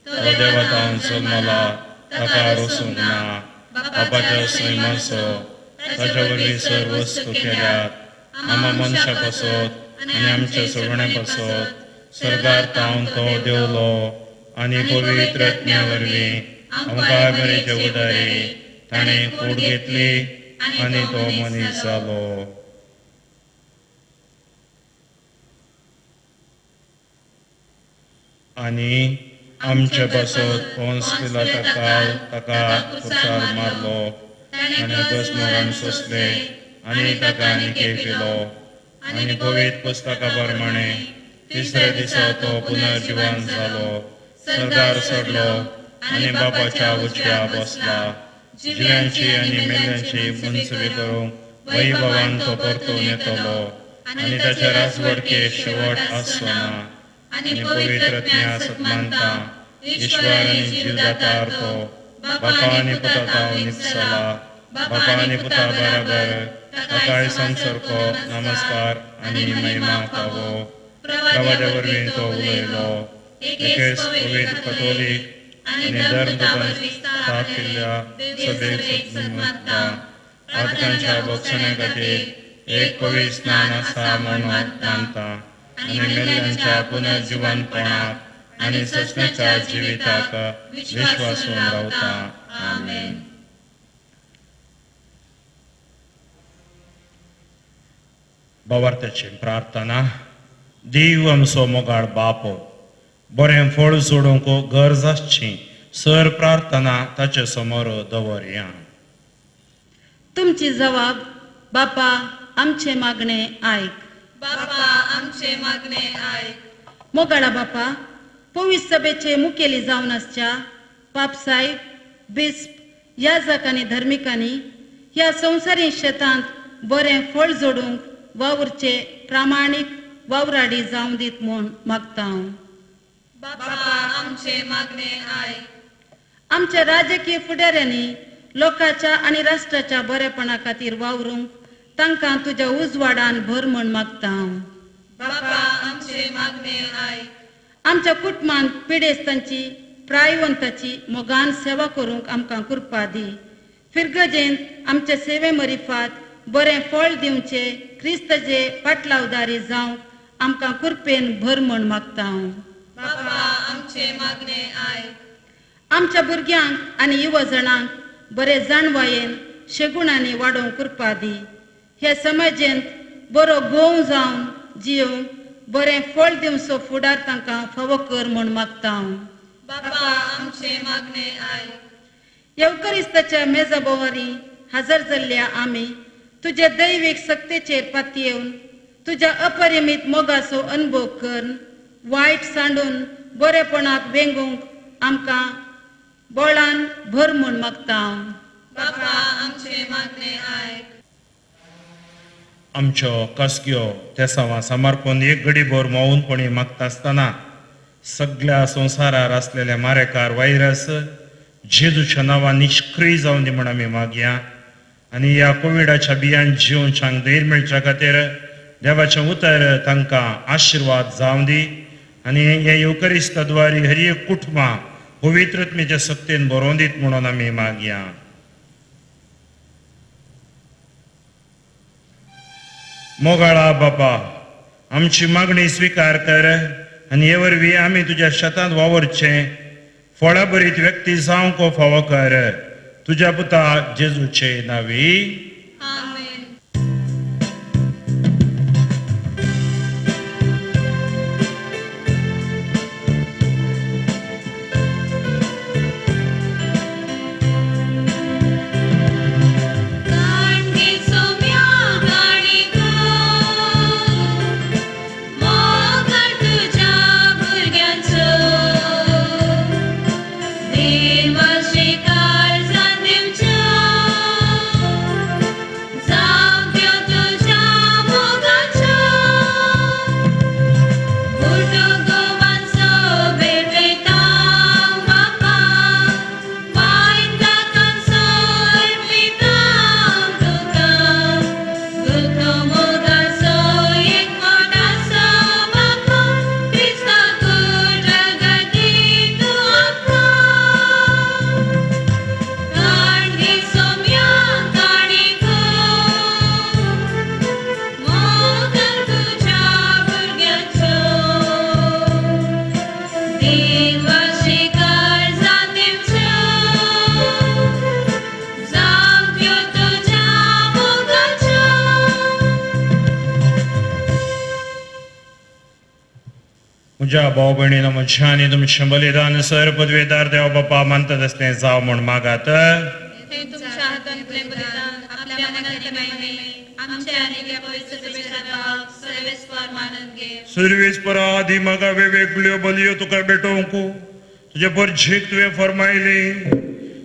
तो देवाथावन जल्मला, ताका रोसूंक ना, बापाच्या सैमाचो, ताच्या वरवीं सर्व वस्तू केल्यात, आमा मनशा पासत आनी आमच्या सगळ्या पासत सर्गार तावन तो देवलो आनी पवित्र आत्म्या वरवीं आमकां मरेचे उदारी ताणें कूड घेतली आनी तो मनीस जालो. आनी आमचे पासत पोन्स पिलाता काल ताका खुर्सार मारलो, ताणें भस्म सोंसलें आनी ताका निके केलो, आनी पवित्र पुस्तका प्रमाणे तिसऱ्या दिसा तो पुनर्जिवन जालो, सर्गार चडलो आनी बापाच्या उजव्या बसला. जिव्यांची आनी मेल्ल्यांची मनसुबी करूंक वैभवान तो परतून येतलो आनी ताच्या राजवडके शेवट आसचो ना. आनी पवित्र आत्म्या सतमानता, ईश्वर आनी जीवदातार तो बापा आनी पुता निपसला, बापा आनी पुता बराबर ताकाय संसर्को नमस्कार आनी महिमा फावो. प्रवाद्या वरवीं तो उलयलो, एकेच पवित्र कथोलीक आनी धर्मदूतान स्थापिल्ल्या सभेक सतमानता, पातकांच्या बक्षणे खातीर एक पवित्र स्नान आसा म्हूण मानता, आनी मेल्ल्यांच्या पुनर्जिवनपणाक आनी ससण्याच्या जिविताक विश्वासून रावता. आमेन. भावार्थाची प्रार्थना. देव आमचो मोगाळ बाप, बरें फळ सोडूंक गरज आसची सर प्रार्थना ताचे समोर दवरया. तुमची जबाब बापा आमचे मागणे आयक. बापा आमचे मागणे आयक. मोगाळा बापा, पवित्र सभेचे मुखेली जावन आसच्या पापसाहेब, बिस्प, याजक आनी धर्मिकांनी ह्या संवसारी शेतांत बरें फळ जोडूंक वावुरचे प्रामाणीक वावराडी जावं दीत म्हूण मागता हांव. बापा आमचे मागणे आयक. आमच्या राजकीय फुडाऱ्यांनी लोकांच्या आनी राष्ट्राच्या बरेपणा खातीर वावरूंक तांकां तुज्या उजवाडान भर म्हूण मागता. बापा आमचे मागणे आयक. आमच्या कुटुंबांत पिडेस्तांची प्रायवंताची मोगान सेवा करूंक आमकां कृपा दी. फिरगजेंत आमचे सेवे मरिफात बरें फळ दिवचे क्रिस्तचे पाटलावदारी जावंक आमकां कृपेन भर म्हूण मागता. बापा आमचे मागणे आयक. आमच्या भुरग्यांक आनी युवजणांक बरे जाणवायेन शेगुणांनी वाडोवंक कृपा दी. हे समाजेंत बरो गोव जावन जियोवंक बरें फळ दिवचो फुडार तांकां फावो कर म्हूण मागता. बापा आमचे मागणे आयक. येवकरिस्ताच्या मेजा भोंवरी हजर जाल्ल्या आमी तुज्या दैवीक सक्तेचेर पातयेवन तुज्या अपरिमीत मोगाचो अनुभव करून वायट सांडून बरेपणाक वेंगूंक आमकां बळान भर म्हूण मागता. बापा आमचे मागणे आयक. आमच्यो कसक्यो तेसांवां समर्पण एक घडीभर मौनपणी मागता आसतना सगळ्या संवसारार आसलेले मारेकार व्हायरस जेजूच्या नांवान निश्क्रीय जावन दी म्हूण आमी मागया. आनी ह्या कोविडाच्या बियान जिवनच्यांक धैर्य मेळच्या खातीर देवाचें उतर तांकां आशिर्वाद जावन दी. आनी हे येवकरिस्ता द्वारी हर एक कुटुंबां पवित्रत्मेच्या सक्तेन बरोवन दीत म्हणून आमी मागया. मोगाळा बापा, आमची मागणी स्विकार कर आनी हे वरवीं आमी तुज्या शेतांत वावरचें फळाभरीत व्यक्ती जावंक फावो कर. तुज्या पुता जेजूचे नांवी. आमेन. म्हज्या भाव भयणीनो, म्हज्या आनी तुमचें बलिदान सर पदवेदार देव बापा मानतात आसलें जावं म्हूण मागात. हे तुमच्या हातांतलें बलिदान आपल्या मनांतले महिमे आमच्या आनी त्या पवित्र सभेच्या नांवाक सर्वेस्पर मानून घे. सर्वेस्परा आदी म्हाका वेगवेगळ्यो बलयो तुका भेटोवंक तुजे परझेक तुवें फरमायली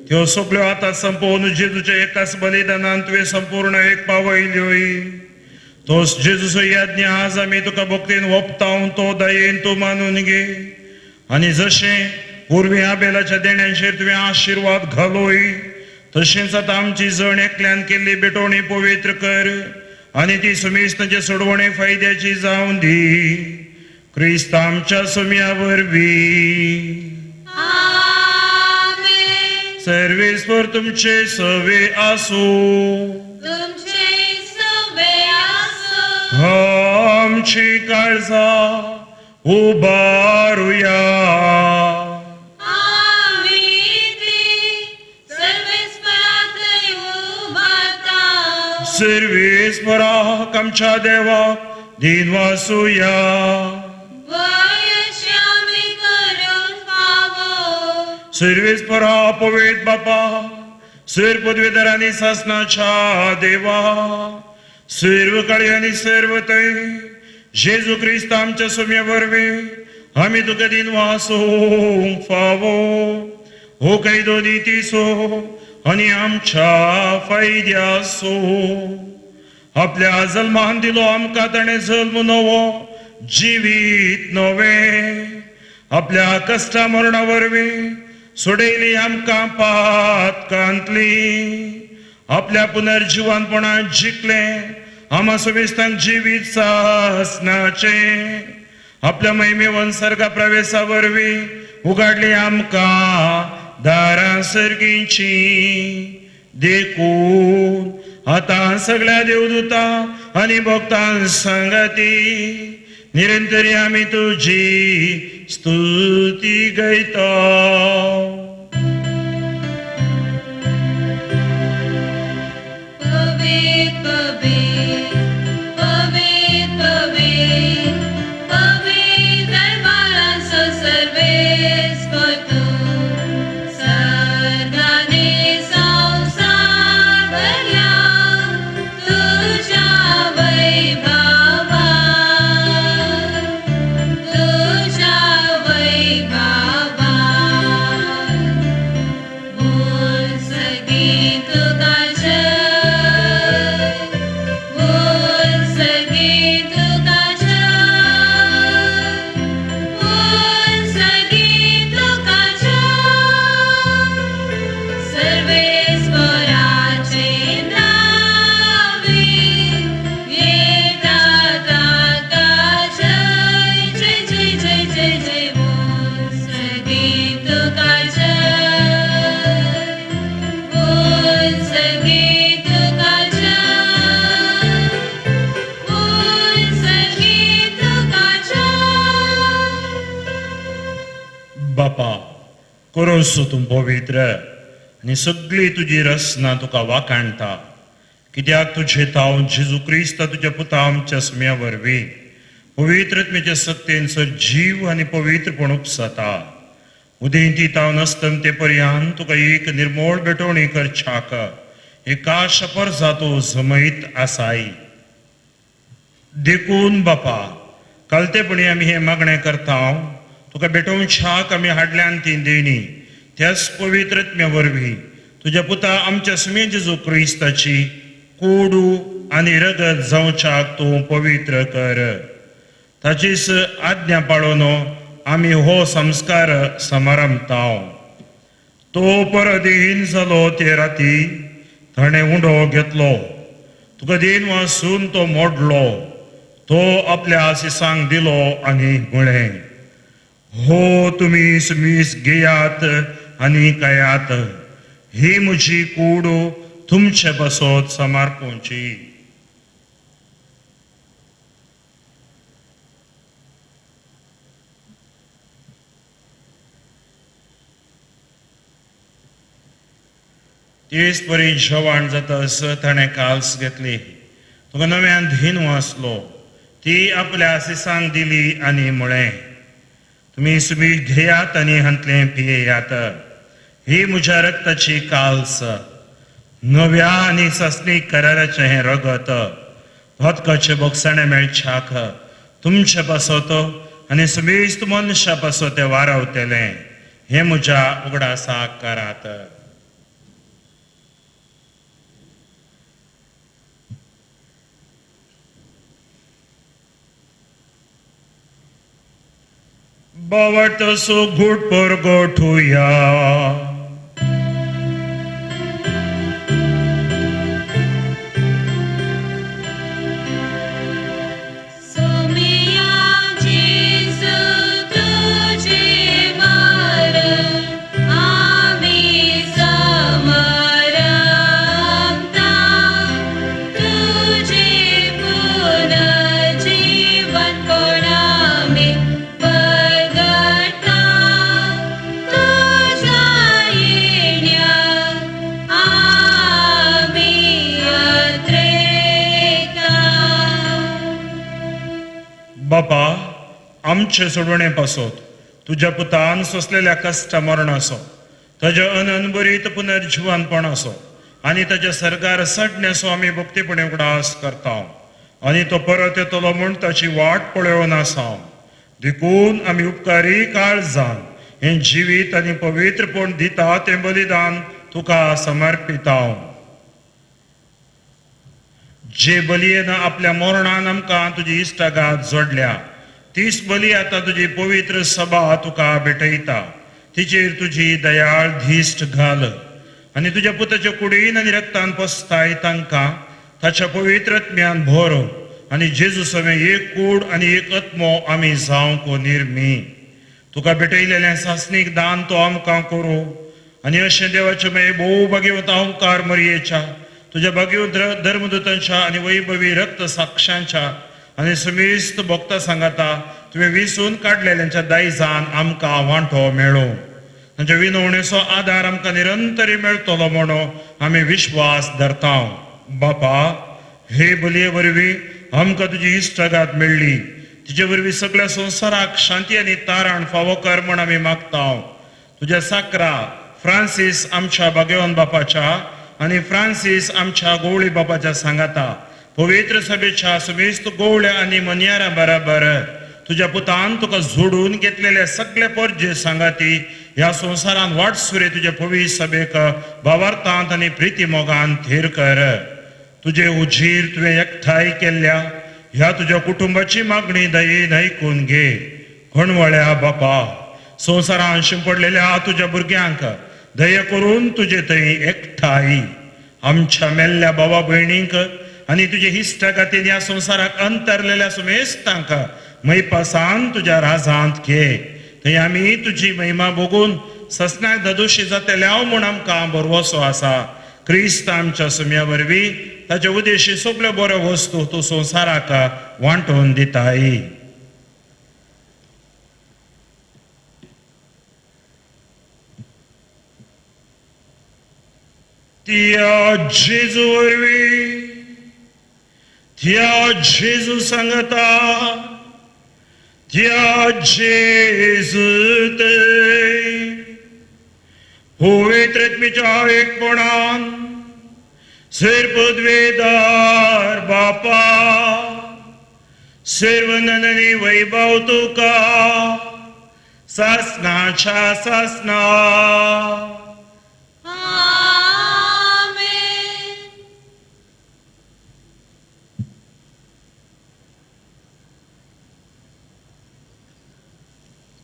त्यो सगळ्यो आतां संपोवन जेजूच्या एकाच बलिदानान तुवें संपूर्ण एक पावयल्योय. तो जेजूचो यज्ञ आज आमी तुका भक्तीन ओपतावन तो दयेन तूं मानून घे. आनी जशें पूर्वी आबेलाच्या देण्यांचेर तुवें आशिर्वाद घालोय तशेंच आतां आमची जण एकल्यान केल्ली भेटवणी पवित्र कर आनी ती सुमेस्तांचे सोडवणे फायद्याची जावन दी. क्रिस्त आमच्या सुम्या वरवीं. आमेन. सर्वेस्पर तुमचे सवे आसूं. तुमचे सवे आसूं. आमची काळजा उबारुया. आमी ती सर्वेस्पराक उबारता. सर्वेस्पराक आमच्या देवाक दिन वासुया. वयशी आमी करूंक फावो. सर्वेस्परा पवित्र बापा, सर पदवेदार आनी सासनाच्या देवा, सर्व काळी आनी सर्व थंय जेजू क्रिस्त आमच्या सुम्या वरवीं आमी तुका दिन वासूंक फावो. हो कायदो नितीचो आनी आमच्या फायद्याचो. आपल्या जल्मान दिलो आमकां ताणें जल्म नवो जिवीत नवें. आपल्या कश्टा मरणा वरवीं सोडयली आमकां पातकांतली. आपल्या पुनर्जिवानपणान जिखलें आम्हा समेस्तांक जिवीत सासनाचें आपल्या महिमेवन सर्गा प्रवेशा वरवीं उगाडली आमकां दारां सर्गींची. देखून आतां सगळ्या देवदूता आनी भक्तां सांगाती निरंतरी आमी तुजी स्तुती गायता. बापा करोसो तूं पवित्र आनी सगळी तुजी रचना तुका वाखाणटा, कित्याक तुजे ताव जेजू क्रिस्त तुज्या पुता आमच्या सुम्या वरवीं पवित्रत्मेच्या सक्तेन सर जीव आनी पवित्रपण उपसता. उदेंती तावन अस्तमते पर्यान तुका एक निर्मोळ भेटवणी करच्याक एका शपर जातो जमयत आसाय. देखून बापा कालतेपणी आमी हें मागणें करता, तुका भेटोवच्याक आमी हाडल्यान ती देणी त्याच पवित्रत्म्या वरवीं तुज्या पुता आमच्या सुमे जेजू क्रिस्ताची कोडू आनी रगत जावच्याक तूं पवित्र कर. ताचीच आज्ञा पाळून आमी हो संस्कार समारंभता. तो परदेहीन जालो ते राती ताणें उंडो घेतलो, तुका देन वासून तो मोडलो, तो आपल्या आशिसांक दिलो आनी म्हळें, हो तुमी सुमीस घेयात आनी खायात, ही म्हजी कूड तुमचे बसत समर्पूंची. तेच परी जेवण जातस ताणें काल्स घेतली, तुका नव्यान धीन वाचलो, ती आपल्या आशिसांक दिली आनी म्हळें, तुमी सुमी घेयात आनी हांतलें पियेयात, ही म्हज्या रक्ताची काल्स, नव्या आनी सासणीक कराराचें हें रगत, भटकाचें बोगसाणें मेळच्याक तुमचे पासत आनी समेस्त मनशा पासत तें वारावतलें, हें म्हज्या उगडासाक करात. बावटसो घुट परगोठुया. बापा आमचे सोडवणे पासत तुज्या पुतान सोंसलेल्या कश्ट मरणाचो, ताज्या अनअनबरीत पुनर्जिवनपणाचो आनी ताज्या सर्गार सडण्याचो आमी भक्तीपणे उगडास करता आनी तो परत येतलो म्हूण ताची वाट पळोवन आसा. देखून आमी उपकारी काळजान हें जिवीत आनी पवित्रपण दिता तें बलिदान तुका समर्पिता. जे बलयेन आपल्या मरणान आमकां तुजी इश्टागात जोडल्या तीच बली आतां तुजी पवित्र सभा तुका भेटयता, तिचेर तुजी दयाळ धीश्ट घाल आनी तुज्या पुताच्या कुडीन आनी रक्तान पसताय तांकां ताच्या पवित्र आत्म्यान भर आनी जेजू सवें एक कूड आनी एक आत्मो आमी जावंक निर्मी. तुका भेटयलेलें सासणीक दान तो आमकां करूं आनी अशें देवाचें मागीर भोव भाग्यवंत अहंकार मरयेच्या तुज्या भाग्यवंत धर्मदूतांच्या आनी वैभवी रक्त साक्षांच्या आनी समेस्त भक्ता सांगाता तुवें विसून काडलेल्यांच्या दायजान आमकां वांटो मेळो. तांच्या विनवणेचो आदार आमकां निरंतरी मेळटलो म्हणून आमी विश्वास धरता. बापा, हे बलये वरवीं आमकां तुजी इश्टागात मेळ्ळी, तिजे वरवीं सगळ्या संवसाराक शांती आनी तारण फावो कर म्हण आमी मागता. तुज्या साकरा फ्रांसीस आमच्या भाग्यवान बापाच्या आनी फ्रांसीस आमच्या गोवळी बापाच्या सांगाता पवित्र सभेच्या समेस्त गोवळ्या आनी मनयारा बराबर तुज्या पुतान तुका जोडून घेतलेले सगळे परजे सांगाती ह्या संवसारान वाटसुरे तुज्या पवित्र सभेक भावार्थांत आनी प्रिती मोगान थीर कर. तुजे उजीर तुवें एकठांय केल्ल्या ह्या तुज्या कुटुंबाची मागणी दयेन आयकून घे. खणवळ्या बापा, संवसारान शिंपडलेल्या तुज्या भुरग्यांक दया करून तुजे थंय एकठांय आमच्या मेल्ल्या बाबा भयणींक आनी तुजे इश्टागातीन ह्या संवसाराक अंतरलेल्या सुमेस्तांक मैपासान तुज्या राजांत घे. थंय आमी तुजी महिमा भोगून ससनाक ददोशी जातले हांव म्हूण आमकां भरवसो आसा. क्रिस्त आमच्या सुम्या वरवीं ताचे उदेशी सगल्यो बऱ्यो वस्तू तूं संवसाराक वांटून दिताय. त्या जेजू वरवीं, त्या जेजू सांगता, त्या जेजू पवित्र आत्म्याच्या एकपणान सर पदवेदार बापा सर्वनंदनी वैभव तुका सासनाच्या सासना.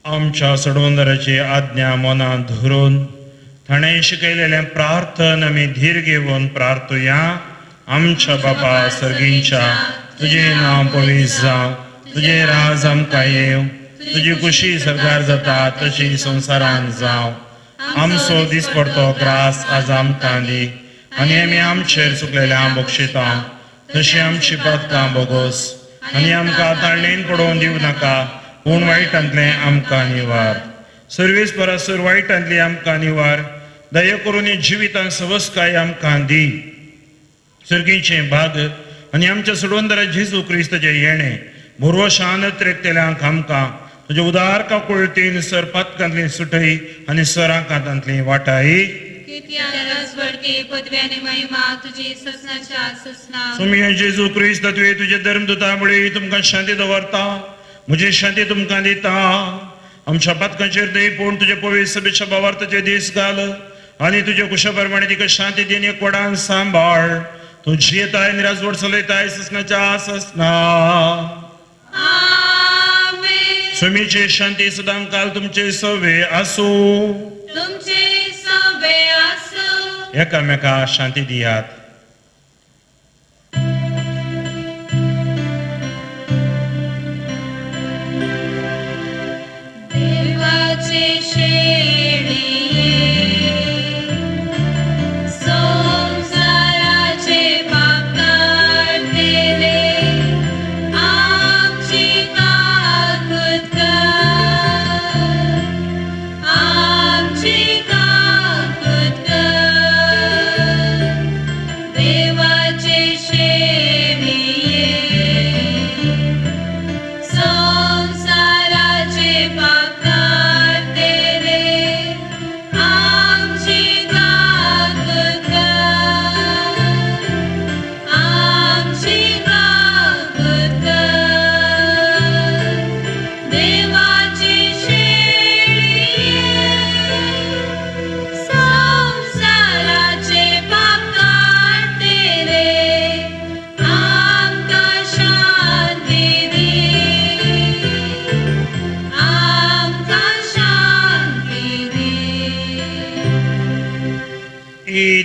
आमच्या सडवंदराची आज्ञा मनांत धरून ताणें शिकयलेलें प्रार्थन आमी धीर घेवन प्रार्थुया. आमच्या बापा सर्गींच्या, तुजें नांव पवित्र जावं, तुजें राज आमकां येवं, तुजी खुशी सरकार जाता तशी संवसारांत जावं. आमचो दिसपडतो ग्रास आज आमकां दी आनी आमी आमचेर चुकलेल्या बक्षिता तशी आमची पातकां बोगोस आनी आमकां ताळणेन पडोवन दिवं नाका, पूण वायटांतलें आमकां निवार. सर्वेस परासर वायटांतली आमकां निवार. दया करून जिवितान सवस्काय आमकां दी. सर्गीचें भाग आनी आमच्या सोडवंदरा जेजू क्रिस्ताचें येणें भरवशान त्रेकतेल्यांक आमकां तुज्या उदार काकुळतीन सर पातकांतली सुटय आनी सरांकांतली वाटाय. सुमी जेजू क्रिस्त तुवें तुज्या धर्मदूता मुळे तुमकां शांती दवरता, म्हजी शांती तुमकां दिता. आमच्या पातकांचेर न्हय पूण तुज्या पवित्र सभेच्या भावार्थाचे दीस घाल आनी तुज्या कुशा प्रमाणे तिका शांती दिन एकवटान सांबाळ. तूं जियेताय आनी राजवट चलयताय ससनाच्या ससना. स्वामीची शांती सदां काल तुमचे सवे आसूं. एकामेका शांती दियात.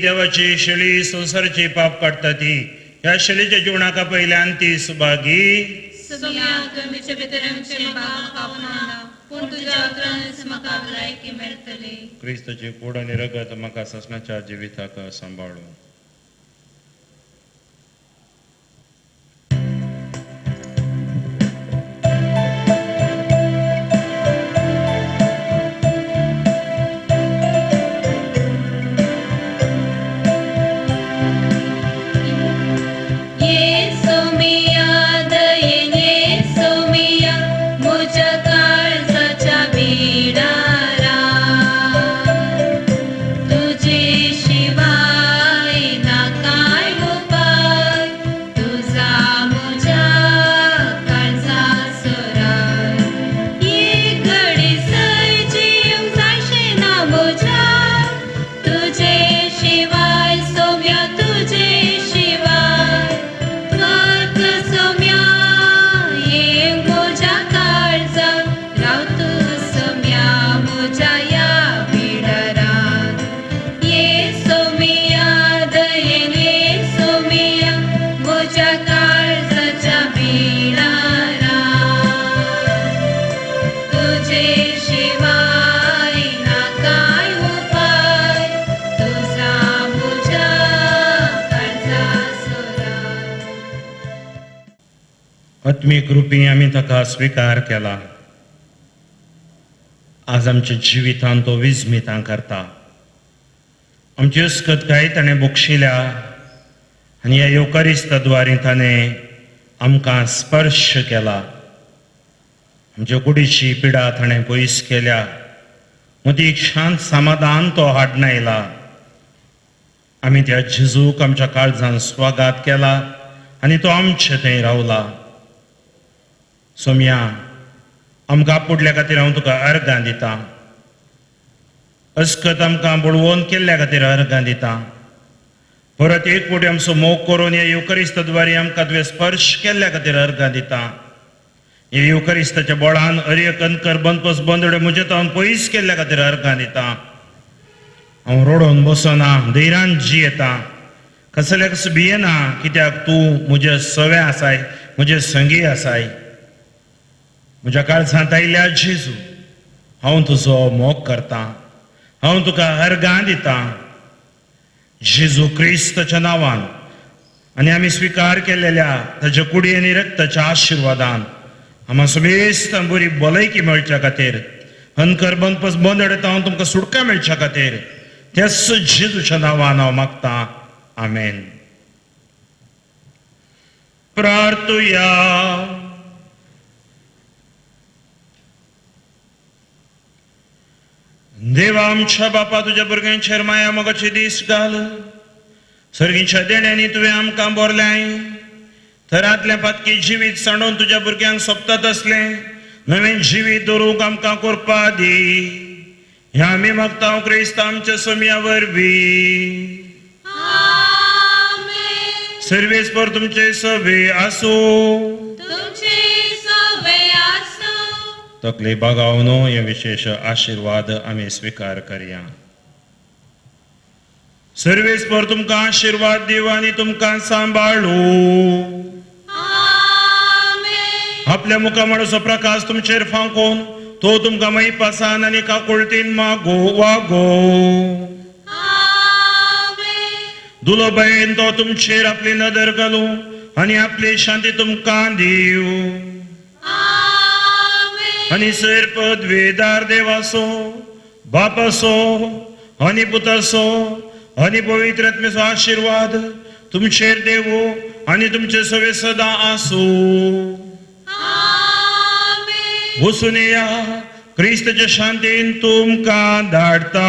देवाची शेळी संसाराची पाप काडटा ती ह्या शैलीच्या जिवनाका पयल्यान ती सुभागी. सोम्या, तुवें भितर आमचे पावना, पूण तुज्या उतरानच म्हाका भलायकी मेळटली. क्रिस्तची कूड आनी रगत म्हाका सासणाच्या जिविताक सांबाळू. आत्मीक रुपी आमी ताका स्विकार केला. आज आमच्या जिवितांत तो विस्मितां करता. आमची अस्कतकाय ताणें बक्षिल्या आनी ह्या येवकारिस्ता द्वारे ताणें आमकां स्पर्श केला. आमच्या कुडीची पिडा ताणें पयस केल्या. मदीं शांत समाधान तो हाडून आयला. आमी त्या जेजूक आमच्या काळजान स्वागत केला आनी तो आमचे थंय रावला. सोम्या, आमकां आपुडल्या खातीर हांव तुका अर्गां दितां. अस्कत आमकां बळवून केल्ल्या खातीर अर्गां दितां. परत एक फावटी आमचो मोग करून ह्या येवकरिस्ता द्वारे आमकां तुवें स्पर्श केल्ल्या खातीर अर्गां दितां. ह्या येवकरिस्ताच्या बळान अरे कनकर बंदपस बंदडे म्हजे तावन पयस केल्ल्या खातीर अर्गां दितां. हांव रडोन बसना, धैर्यान जियेतां, कसल्याक भियेना, कित्याक तूं म्हजे सवे आसाय, म्हजे संगी आसाय. म्हज्या काळजांत आयल्या जेजू, हांव तुजो मोग करतां, हांव तुका अर्गां दितां. जेजू क्रिस्ताच्या नांवान आनी आमी स्विकार केलेल्या ताच्या कुडी आनी रक्ताच्या आशिर्वादान आमकां समेस्त बरी भलायकी मेळच्या खातीर, हनकर बंदपस बंद हांव तुमकां सुटका मेळच्या खातीर त्याच जेजूच्या नांवान हांव मागतां. आमेन. प्रार्थुया. देवा आमच्या बापा, तुज्या भुरग्यांचेर माया मोगाचे दीस घाल. सर्गीच्या देण्यांनी तुवें आमकां बोरल्याय. थरांतलें पातकी जिवीत सांडून तुज्या भुरग्यांक सोंपता तसलें नवें जिवीत दवरूंक आमकां करपा दी. ह्या आमी मागता क्रिस्त आमच्या सोम्या वरवीं. सर्वेस्पर तुमचे सवे आसूं. तकली बागावनो हे विशेष आशिर्वाद आमी स्विकार करया. सर्वेस्पर तुमकां आशिर्वाद दिव आनी तुमकां सांबाळू. आपल्या मुखामळाचो प्रकाश तुमचेर फांकोवन तो तुमकां मैपासान आनी काकुळतीन मागो वागो. दुलोबायेन तो तुमचेर आपली नदर घालूं आनी आपली शांती तुमकां दिवं. आनी सैर पदवेदार देवासो, बापासो आनी पुतासो आनी पवित्र आत्म्याचो आशिर्वाद तुमचेर देवो आनी तुमचे सवे सदां आसूं. वचून येया, क्रिस्ताच्या शांतीन तुमकां धाडटा.